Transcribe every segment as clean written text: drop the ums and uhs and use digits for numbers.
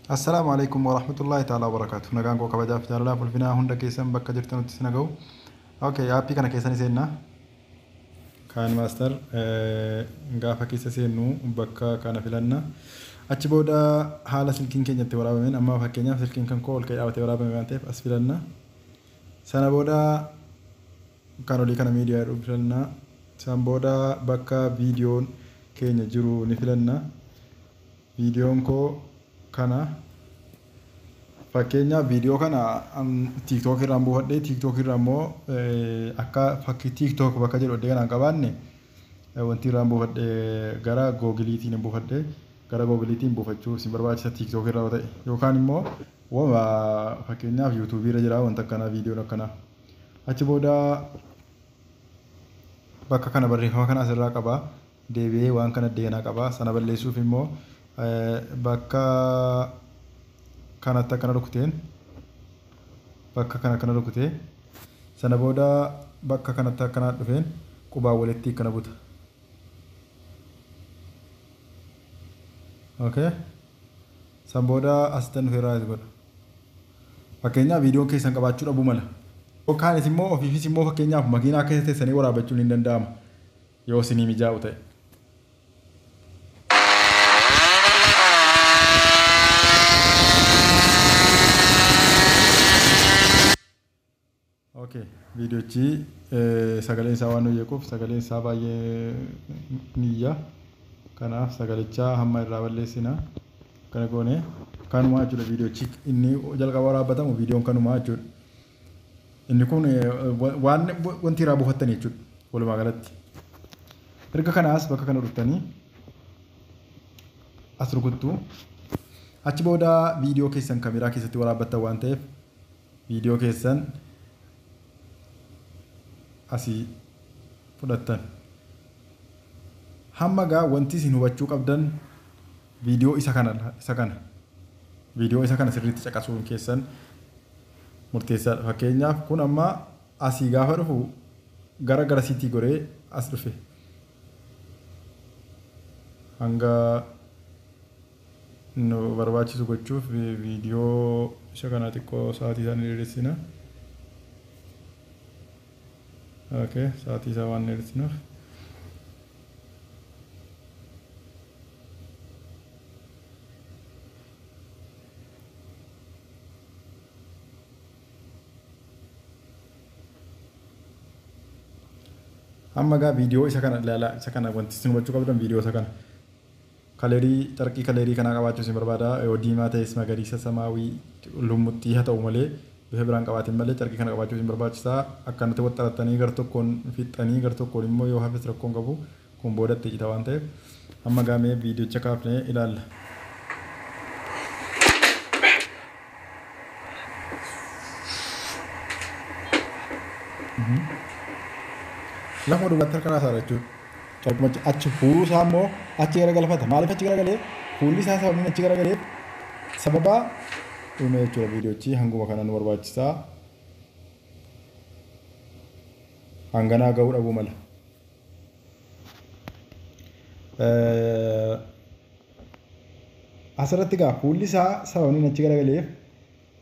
Assalaamu alaikum warahmatullahi ta'ala wabarakaatu. Nagaan koo kabajaaf jaalalaaf ulfinaa hunda keessan bakka jirtanutti isin ga'u. Okay, aappii kana keessa ni seenna. KineMaster gaafa keessa seennu bakka kana filanna. Achi booda haala silkiin keenya itti waraabameen, amma fakkeenyaaf silkiin kan koo ol ka'ee dhaabatee waraabame waan ta'eef, as filanna. Sana booda kan olii kana miidiyaa jedhu filanna. San booda bakka viidiyoon keenya jiru ni filanna. Viidiyoon koo kana. Fakkeenyaaf, viidiyoo kana TikTok irraan buufadhee, TikTok irraa immoo akka fakkii TikTok bakka jedhu iddoo kanaan qabaanne, wanti irraan buufadhee gara Googleiitiin buufadhee, gara Googleiitiin buufachuu isin barbaachisa TikTok irraa yoo ta'e, yookaan immoo wama fakkeenyaaf YouTubeii irra jira wanta akkanaa, viidiyoon akkanaa. Achi booda bakka kana barreeffama kana asirraa qaba, deebi'ee waan kana deeganaa qaba. Sana balleessuuf immoo bakka kanatti akkana rukuteen, bakka kana akkana rukutee, sana booda bakka kanatti akkanaa dhufeen qubaan walitti akkana buta. Okay. San booda asitti dhufee right godha. Fakkeenyaaf, viidiyoon keessan qabaachuu dhabuu mala. Yookaanis immoo ofiifis immoo fakkeenyaaf makiinaa keessa teessanii waraabachuun hin danda'ama, yoo isinii mijaa'u ta'e. Okay, viidiyochi sagaleen isaa waan nu jeequuf, sagaleen isaa baay'ee niyya. Kanaaf sagalichaa hamma irraa balleessina. Kana goone kanumaa jechuudha, viidiyochi inni jalqaba waraabbatamu viidiyoon kanumaa jechuudha. Inni kun waan wanti irraa buufattanii jechuudha walumaa galatti. Erga kanaas bakka kana dhuftanii as rukuttu. Achi booda viidiyoo keessan kaameraa keessatti waraabbattan waan ta'eef, viidiyoo keessan asii fudhattan. Hamma gaa wanti isin hubachuu qabdan viidiyoo isa kana viidiyoo isa kana sirriitti caqasuun keessan murteessaadha. Fakkeenyaaf, kun amma asii gaafa dhufu gara garasiitii goree as dhufe. Hanga nu barbaachisu gochuuf viidiyoo isa kana xiqqoo sa'aatii isaa ni dheeressina. Okay, sa'aatii isaa waan dheeressinuuf. Amma gaa viidiyoo isa kana ilaalaa. Isa kana wanti isin hubachuu qabdan, viidiyoo isa kana. Colorii, carqii colorii kanaa qabaachuu isin barbaada. Yoo diimaa ta'es, magariisa, samaawii, lummuxxii haa ta'u malee, bifa biraan qabaatin malee, carqii kana qabaachuu isin barbaachisa. Akkanatti waxxarattanii gar tokkoon fixxanii, gar tokkoon immoo yoo hafes rakkoon qabu, kun boodatti cita waan ta'eef. Amma gaamee viidiyocha kaafnee ilaalla. Lafa duubatti harka raasaa jechuudha. Carquma achi fuulli immoo achi garagalfata. Maaliif achi garagalee? Fuulli isaa sababni achi garagaleef sababa dhume jechuudha. Viidiyochi hanguma kana nu barbaachisaa. Hanganaa gahuu dhabuu mala. Asirratti gaa fuulli isaa sababni achi garagaleef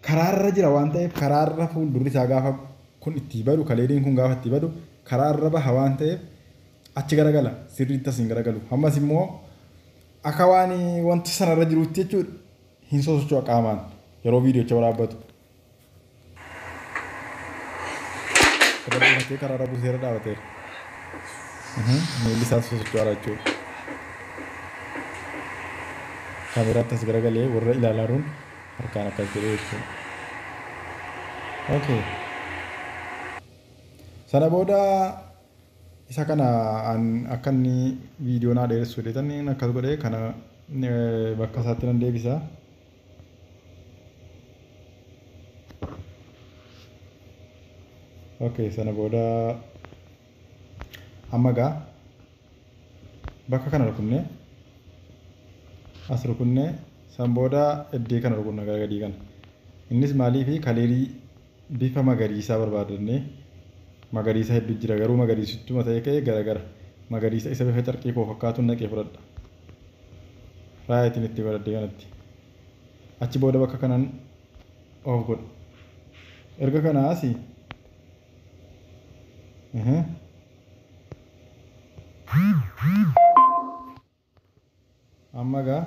karaarra jira waan ta'eef, karaarra fuuldurri isaa gaafa kun itti badu, coloriin kun gaafa itti badu karaarra baha waan ta'eef achi garagala, sirriitti as hin garagalu. Ammas immoo akka waan wanti sanarra jirutti jechuudha, hin sosocho'a qaamaan yeroo viidiyocha waraabbatu. Irra buufatee karaarra buuseera dhaabateera. Miilli isaa sosocho'aara jechuudha. Kaameraatti as garagalee warra ilaalaa jiruun harkaan akkas jedhee jechuudha. Okay. Sana booda isa kana akka inni viidiyoo naa dheeressu godheetan akkas godhee kana bakka isaatti nan deebisa. Okay, sana booda amma gaa bakka kana rukunnee, as rukunnee, san booda iddee kana rukunna, gara gadii kana. Innis maaliifi colorii bifa magariisaa barbaadannee, magariisa hedduu jira, garuu magariisittuma ta'e ka'ee gara magariisa isa bifa carqii koo fakkaatuun naqee fudhadha. Rightiin itti godhadhee kanatti. Achi booda bakka kanaan off godha. Erga kana asii amma gaa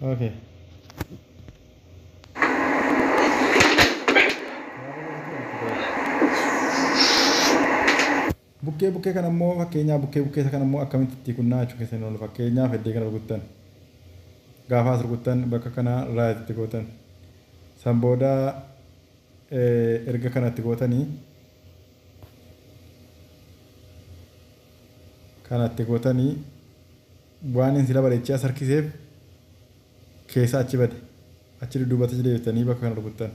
okay. Bukkee bukkee kana immoo fakkeenyaaf bukkee bukkee kana immoo akkamitti itti kunnaa jechuu keessan oolu fakkeenyaaf iddoo kana rukuttan gaafa as rukuttan bakka kana right itti gootan san booda erga kanatti gootanii waan inni sila bareechee as harkiseef keessa achi bade achi dudduubatti deebitanii bakka kana rukuttan.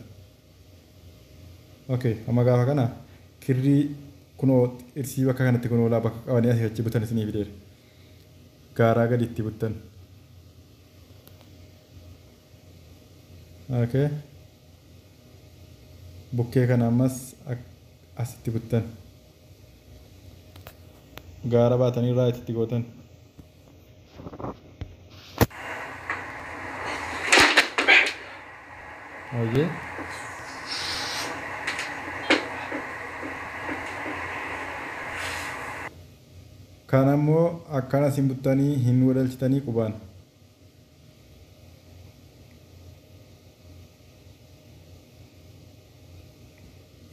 Okay, amma gaafa kana kirrii kunoo irsii bakka kanatti kunoo laa bakka qabanii asii achi butan isinii fideera. Gaaraa gadi itti buttan. Okay. Bukkee kana ammas asitti buttan. Gaara baatanii right itti gootan. Oye. Kana immoo akkana isin buttanii hin wadalchitanii qubaan.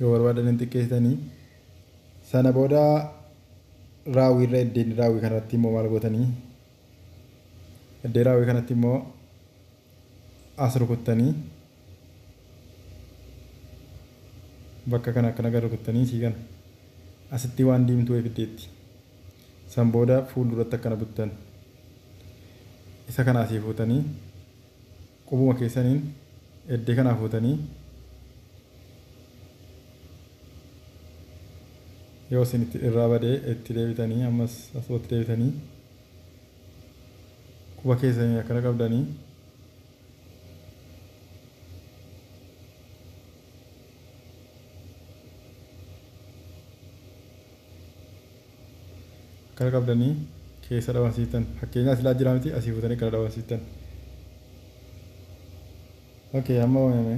Yoo barbaadan hin xiqqeessitanii sana booda raawwiirra iddeen raawwii kanatti immoo maal gootanii iddee raawwii kanatti immoo as rukuttanii bakka kana akkana gara rukuttanii sii kana asitti waan diimtuu fiddeetti. San booda fuulduratti akkana buttan isa kana asii fuutanii qubuma keessaniin iddee kanaa fuutanii yoo isin irraa badee itti deebitanii ammas asumatti deebitanii quba keessanii akkana qabdanii akkana qabdanii keessa dhabamsiiftan. Fakkeenyaaf silaa jira miti asii fuutanii akkana dhabamsiiftan. Okay, amma uumame.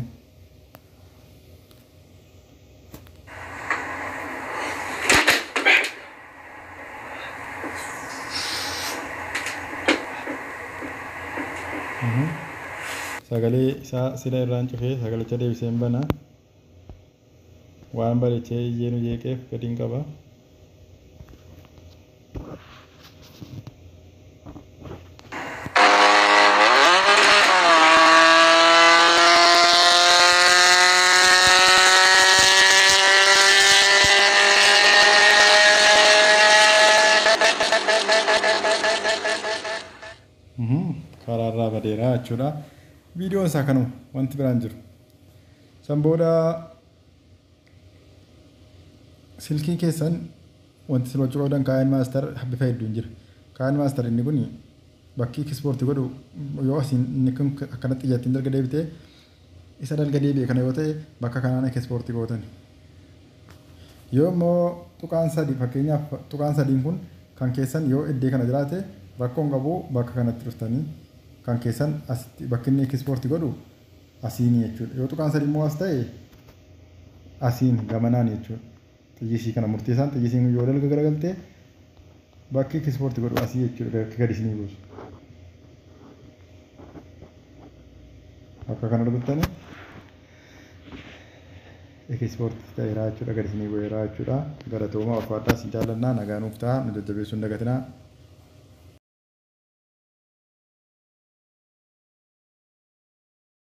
Sagalee isaa sila irraan cufee sagalicha deebisee hin bana. Waan bareechee iyyee nu jeeqeef gadi hin qaba. Karaarraa badeera jechuudha. Viidiyoon isaa kanuma wanti biraan jiru. San booda silkii keessan wanti isin gochuu qabdan KineMaster bifa hedduun jira. KineMaster inni kun bakki export godhu yoo asiin inni kun akkanatti ijattiin dalga deebitee isa dalga deebi'e kana yoo ta'e bakka kanaan export gootan. Yoo immoo tuqaan sadii fakkeenyaaf tuqaan sadiin kun kan keessan yoo iddoo kana jiraate rakkoon qabu bakka kanatti dhuftanii kan keessan asitti bakki inni export godhu asiin jechuudha. Yoo tuqaan sadii immoo as ta'e asiin gamanaan jechuudha. Xiyyisii kana murteessaan xiyyisiin yoo dalga garagaltee bakki export godhu asii jechuudha bakki gadi isinii buusu. Bakka kana rukuttanii export ta'eera jechuudha gadi isinii bu'eera jechuudha. Galatoomaa ulfaadhaa isin jaallannaa nagaa nuuf ta'a nu jajjabeessuu hin dagatinaa.